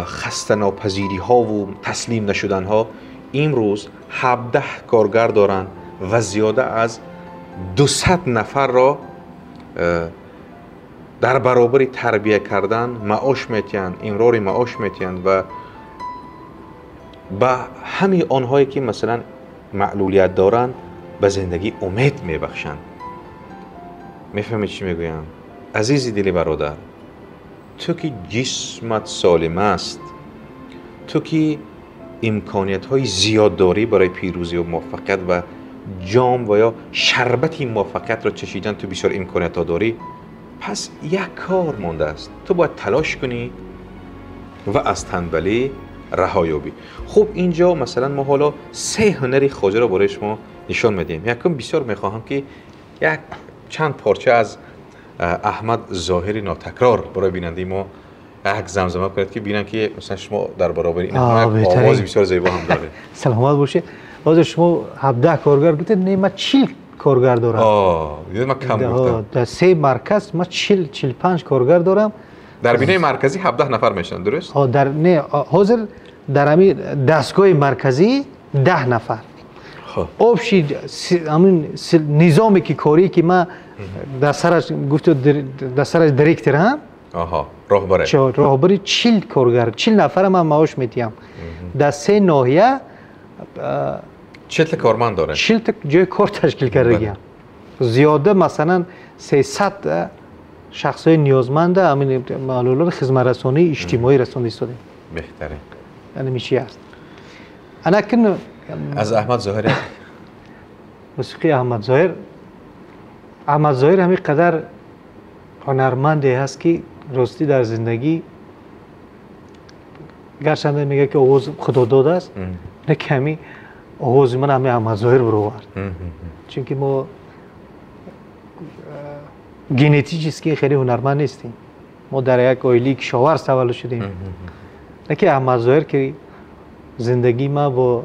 Speaker 1: хастанопазириҳову таслим нашуданҳо имрӯз 17 коргар доранд ва зиёда аз 200 нафарро дар баробари тарбия кардан маош метиҳанд, имрори маош метиҳанд ва ба ҳамаи онҳое ки масалан маълулият доранд ба зиндагӣ умед мебахшанд. Мефаҳмед чӣ мегӯям? Азизи дили бародар, ту ки ҷисмат солим аст, ту ки имкониятҳои зиёд дорӣ барои пирӯзӣ ва муваффақият ва ҷом ва ё шарбати муваффақиятро чашидан ту бисёр имкониятҳо дорӣ, пас як кор мондааст, ту бояд талош кунӣ ва аз танбалӣ раҳо ёбӣ. Хуб, инҷо масалан мо ҳоло 3 ҳунари хоҷаро барои шумо нишон медиҳем. Якум, бисёр мехоҳам ки як чанд порча аз Аҳмад Зоҳири нотакрор барои бинандаи мо як замзама кунед ки бинанд ки масалан шумо дар баробари ин овози бисёр зебо ҳам доред.
Speaker 2: Саломат бошед. Ҳозир шумо 17 коргар гуфтед, не, ман 40 коргар дорам.
Speaker 1: Ман кам гуфтам.
Speaker 2: Дар 3 марказ ман 40-45 коргар дорам.
Speaker 1: Дар бинои марказӣ 17 нафар мешаванд, дуруст?
Speaker 2: Не, ҳозир дар ҳамин дастгоҳи марказӣ 10 нафар. Общий ҳамин низоме ки корӣ ки ман дар сараш гуфту дар сараш директор ҳам,
Speaker 1: роҳбаре,
Speaker 2: роҳбари 40 коргар, 40 нафара ман маош медиҳам. Дар 3 ноҳия
Speaker 1: 40 корманд доред,
Speaker 2: 40 ҷои кор ташкил кардагиам. Зиёда масалан 300 шахсҳои ниёзманда ҳамин маълулоро хизматрасонии иҷтимоӣ расонда истодем.
Speaker 1: Беҳтарин.
Speaker 2: Яъне чи аст? Анакин
Speaker 1: аз Аҳмад Зоҳир,
Speaker 2: мусиқии Аҳмад Зоҳир. Аҳмад Зоҳир ҳамин қадар ҳунарманде ҳаст ки ростӣ дар зиндагӣ Гарчанде мегӯяд, ки овоз худо додааст, не ки ҳамин овози ман ҳамин Аҳмадзоҳир баровард, чунки мо генетически хеле ҳунарманд нестем. Мо дар як оилаи кишоварз таваллуд шудем. Не ки Аҳмадзоҳир, ки зиндагии ман бо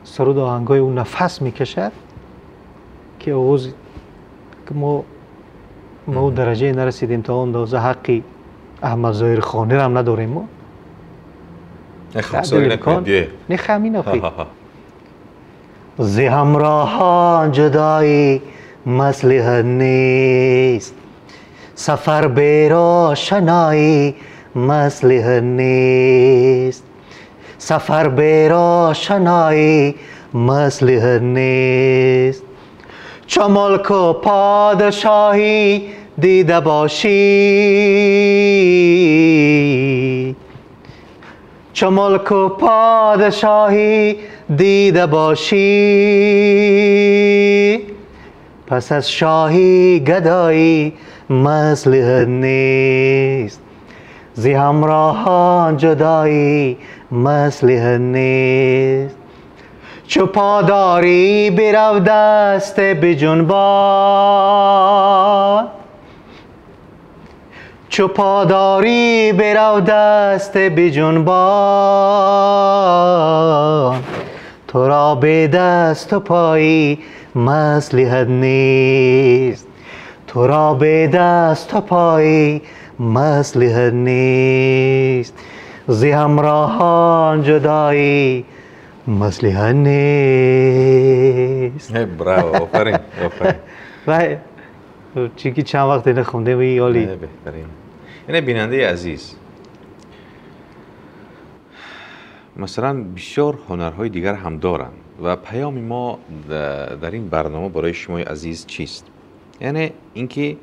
Speaker 2: суруду оҳангҳои ӯ нафас мекашад, ки овоз мо ба ӯ дараҷае нарасидем, то он андоза ҳаққи Аҳмадзоҳир хонирам надорем мо. Не, ҳамин охи. Зи ҳамроҳон ҷудоӣ маслиҳат нест, сафар берошаноӣ маслиҳат нест, сафар берошаноӣ маслиҳат нест. Чу мулку подшоҳӣ дида бошӣ, чу мулку подшоҳӣ дида бошӣ, пас аз шоҳӣ гадоӣ маслиҳат нест. Зи ҳамроҳон ҷудоӣ маслиҳат нест. Чу подорӣ бирав даст биҷунбон, чу подорӣ бирав даст биҷунбон, туро бе дасту поӣ маслиҳат нест, туро бе дасту поӣ маслиҳат нест. Зи ҳамроҳон ҷудоӣ маслиҳат нест.
Speaker 1: Браво, офарин, офарин.
Speaker 2: Вай, чунки чанд вақт ина хондем, оли.
Speaker 1: Беҳтарин. Яъне, бинандаи азиз, масалан, бисёр ҳунарҳои дигар ҳам доранд ва паёми мо дар ин барнома барои шумои азиз чист? Яъне ин ки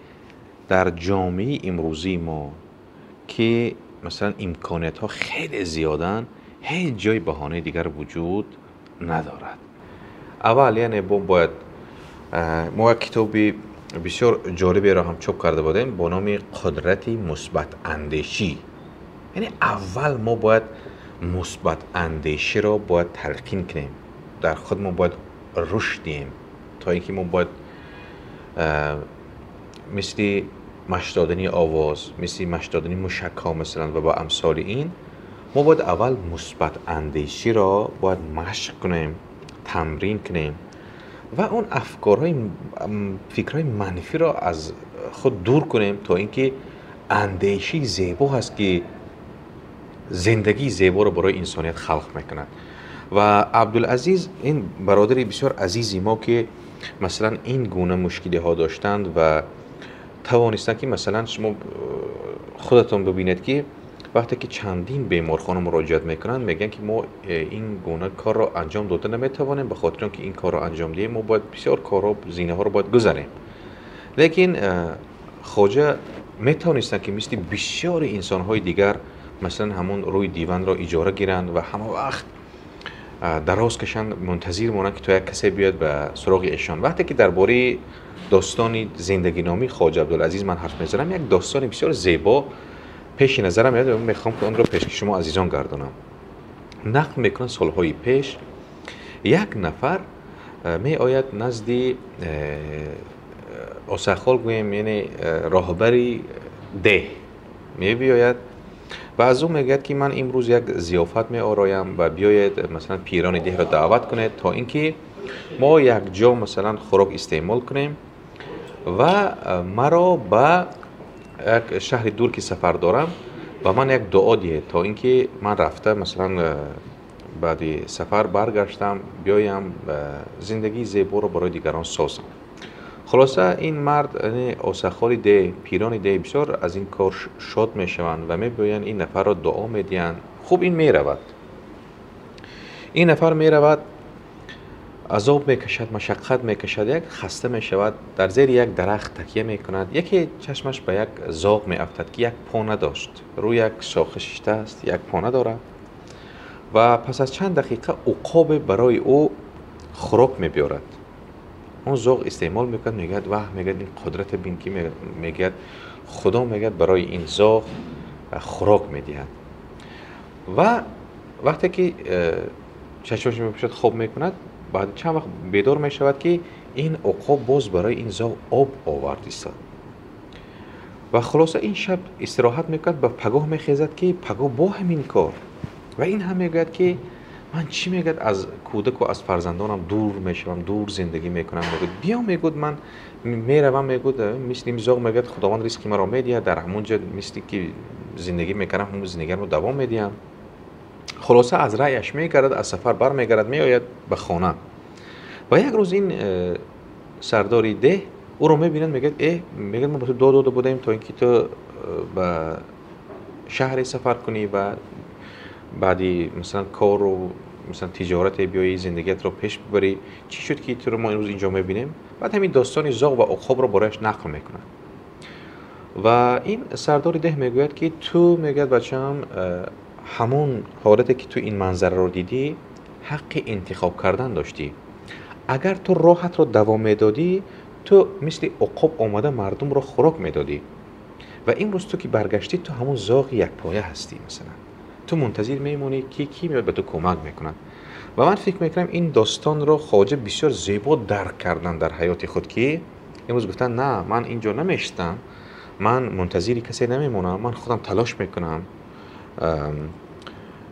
Speaker 1: дар ҷомеаи имрӯзии мо, ки масалан имкониятҳо хеле зиёданд, ҳеҷ ҷои баҳонаи дигар вуҷуд надорад. Аввал, яъне бо бояд мо як китоби бисёр ҷолиберо ҳам чоп карда будем бо номи «Қудрати мусбатандешӣ». Яъне аввал мо бояд мусбатандеширо бояд талқин кунем, дар худ мо бояд рушд диҳем, то ин ки мо бояд мисли машқ додани овоз, мисли машқ додани мушакҳо масалан ва бо амсоли ин, мо бояд аввал мусбатандеширо бояд машқ кунем, тамрин кунем ва он афкорҳои фикрҳои манфиро аз худ дур кунем, то ин ки андешии зебо ҳаст, ки зиндагии зеборо барои инсоният халқ мекунад. Ва Абдулазиз, ин бародари бисёр азизи мо, ки масалан ин гуна мушкилиҳо доштанд ва тавонистанд, ки масалан шумо худатон бибинед, ки вақте ки чандин беморхона муроҷиат мекунанд, мегӯянд, ки мо ин гуна корро анҷом дода наметавонем, ба хотири он ки ин корро анҷом диҳем, мо бояд бисёр корҳо, зинаҳоро бояд гузарем. Лекин хоҷа метавонистанд, ки мисли бисёри инсонҳои дигар масалан ҳамон рӯи диванро иҷора гиранд ва ҳама вақт дароз кашанд, мунтазир монанд, ки то як касе биёяд ба суроғи эшон. Вақте ки дар бораи достони зиндагиномии хоҷа Абдулазиз ман ҳарф мезанам, як достони бисёр зебо пеши назарам меояд ва мехоҳам, ки онро пешки шумо азизон гардонам. Нақл мекунанд, солҳои пеш як нафар меояд назди осахол гӯем, яъне роҳбари деҳ мебиёяд ва аз ӯ мегӯяд, ки ман имрӯз як зиёфат меороям ва биёед, масалан, пирони деҳро даъват кунед, то ин ки мо якҷо масалан хӯрок истеъмол кунем ва маро ба як шаҳри дур, ки сафар дорам, ба ман як дуо диҳед, то ин ки ман рафта, масалан, баъди сафар баргаштам, биёям, зиндагии зеборо барои дигарон созам. Хулоса, ин мард, осахоли деҳ, пирони деҳ бисёр аз ин кор шод мешаванд ва мебиёянд, ин нафарро дуо медиҳанд. Хуб, ин меравад, ин нафар меравад, азоб мекашад, машаққат мекашад, як хаста мешавад, дар зери як дарахт такя мекунад. Яке чашмаш ба як зоғ меафтад, ки як по надошт, рӯи як шоха шиштааст, як по надорад. Ва пас аз чанд дақиқа уқобе барои ӯ хӯрок мебиёрад. Он зоғ истеъмол мекунад, мегӯяд: «Ваҳ», мегӯяд, «ин қудрате бин, ки, мегӯяд, Худо, мегӯяд, барои ин зоғ хӯрок медиҳад». Ва вақте ки чашмаш мепӯшад, хоб мекунад, баъд чанд вақт бедор мешавад, ки ин уқоб боз барои ин зоғ об овард истод. Ва хулоса ин шаб истироҳат мекунад ва пагоҳ мехезад, ки пагоҳ бо ҳамин кор. Ва ин ҳам мегӯяд, ки ман чӣ мегӯяд, аз кӯдаку аз фарзандонам дур мешавам, дур зиндагӣ мекунам. Мегӯяд, биё, мегӯяд, ман меравам, мегӯяд, мисли ин зоғ, мегӯяд, Худованд ризқи маро медиҳад, дар ҳамон ҷо мисли ки зиндагӣ мекунам, ҳамон зиндагиамро давом медиҳам. Хулоса аз раъяш мегардад, аз сафар бармегардад, меояд ба хона. Ва як рӯз ин сардори деҳ ӯро мебинад, мегӯяд, мегӯяд, мо ба ту дуо дода будем, то ин ки ту ба шаҳре сафар кунӣ ва баъди масалан кору масалан тиҷорате биёӣ, зиндагиятро пеш бибарӣ. Чӣ шуд, ки туро мо имрӯз инҷо мебинем? Баъд ҳамин достони зоғ ва уқобро барояш нақл мекунад. Ва ин сардори деҳ мегӯяд, ки ту, мегӯяд, бачаам, ҳамон ҳолате ки ту ин манзараро дидӣ, ҳаққи интихоб кардан доштӣ. Агар ту роҳатро давом медодӣ, ту мисли уқоб омада мардумро хӯрок медодӣ. Ва имрӯз ту ки баргаштӣ, ту ҳамон зоғи якпоя ҳастӣ, масалан. Ту мунтазир мемонӣ, ки кӣ меояд ба ту кӯмак мекунад. Ва ман фикр мекунам, ин достонро хоҷа бисёр зебо дарк кардан дар ҳаёти худ, ки имрӯз гуфтан, на, ман инҷо намешистам, ман мунтазири касе намемонам, ман худам талош мекунам,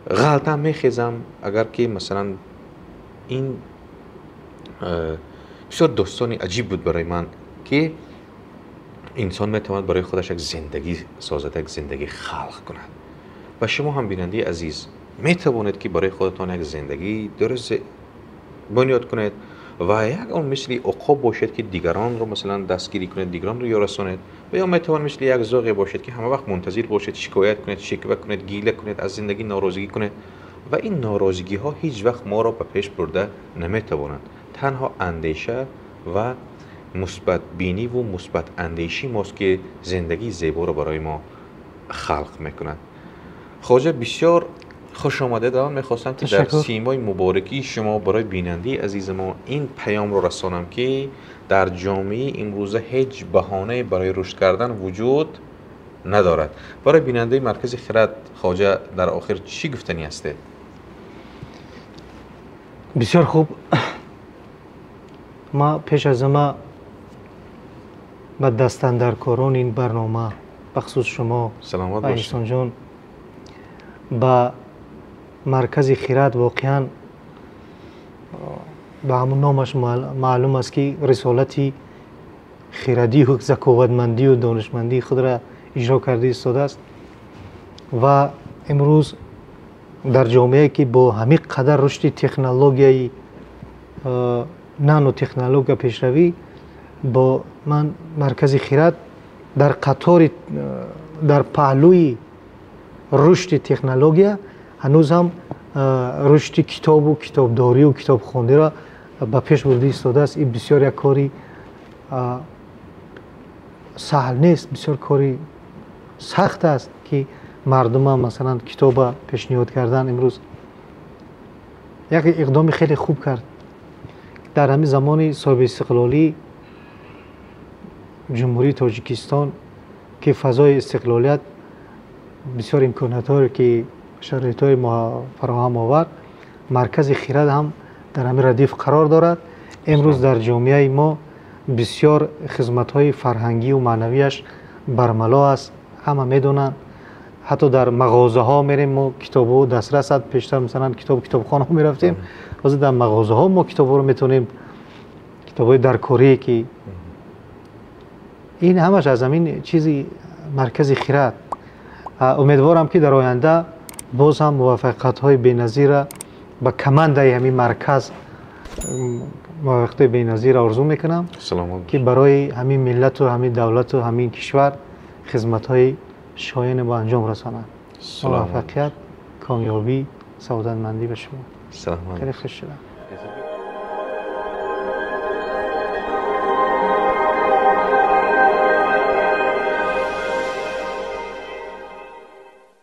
Speaker 1: ғалтам мехезам. Агар ки масалан ин бисёр достони аҷиб буд барои ман, ки инсон метавонад барои худаш як зиндагӣ созад, як зиндагӣ халқ кунад. Ва шумо ҳам, бинандаи азиз, метавонед, ки барои худатон як зиндагии дуруст бунёд кунед ва як он мисли уқоб бошед, ки дигаронро масалан дастгирӣ кунед, дигаронро ёрасонед, ва ё метавон мисли як зоғе бошед, ки ҳама вақт мунтазир бошед, шикоят кунед, шиква кунед, гила кунед, аз зиндагӣ норозигӣ кунед. Ва ин норозигиҳо ҳеҷ вақт моро ба пеш бурда наметавонанд. Танҳо андеша ва мусбатбиниву мусбатандешӣ мост, ки зиндагии зеборо барои мо халқ мекунад. Хоҷа, бисёр хуш омадед. Ман мехостам, ки дар симои муборакии шумо барои бинандаи азизи мо ин паёмро расонам, ки дар ҷомеаи имрӯза ҳеҷ баҳонае барои рушд кардан вуҷуд надорад. Барои бинандаи Маркази Хирад, хоҷа, дар охир чӣ гуфтанӣ ҳастед?
Speaker 2: Бисёр хуб. Ма пеш аз ҳама ба дастандаркорони ин барнома, бахусус шумо
Speaker 1: Саломат
Speaker 2: ва
Speaker 1: бошед.
Speaker 2: Эҳсонҷон, ба Маркази Хирад, воқеан ба ҳамун номаш маълум аст, ки рисолати хирадию заковатмандию донишмандии худро иҷро карда истодааст. Ва имрӯз дар ҷомеае, ки бо ҳамин қадар рушди технологияи нанотехнология, пешравӣ, бо ман Маркази Хирад дар қатори, дар паҳлӯи рушди технология ҳанӯз ҳам рушди китобу китобдорию китобхондиро ба пеш бурда истодааст. Ин бисёр як кори саҳл нест, бисёр кори сахт аст, ки мардума масалан китоба пешниҳод кардан. Имрӯз як иқдоми хеле хуб кард дар ҳамин замони соҳибистиқлолӣ Ҷумҳурии Тоҷикистон, ки фазои истиқлолият бисёр имкониятҳое, ки шароитҳои фароҳам овард, Маркази Хирад ҳам дар ҳамин радиф қарор дорад. Имрӯз дар ҷомеаи мо бисёр хизматҳои фарҳангию маънавиаш бармало аст, ҳама медонанд. Ҳатто дар мағозаҳо мерем, мо китобҳо дастрас аст. Пештар масалан китоб китобхонаҳо мерафтем, ҳозир дар мағозаҳо мо китобҳоро метавонем, китобҳои даркорие, ки ин ҳамаш аз ҳамин чизи Маркази Хирад. Умедворам, ки дар оянда боз ҳам муваффақиятҳои беназирра ба командаи ҳамин марказ, муваффақиятҳои беназирра орзу мекунам, ки барои ҳамин миллату ҳамин давлату ҳамин кишвар хизматҳои шоёне ба анҷом расонанд. Муваффақият, комёбӣ, саодатмандӣ ба шумо. Хеле хуш шудам.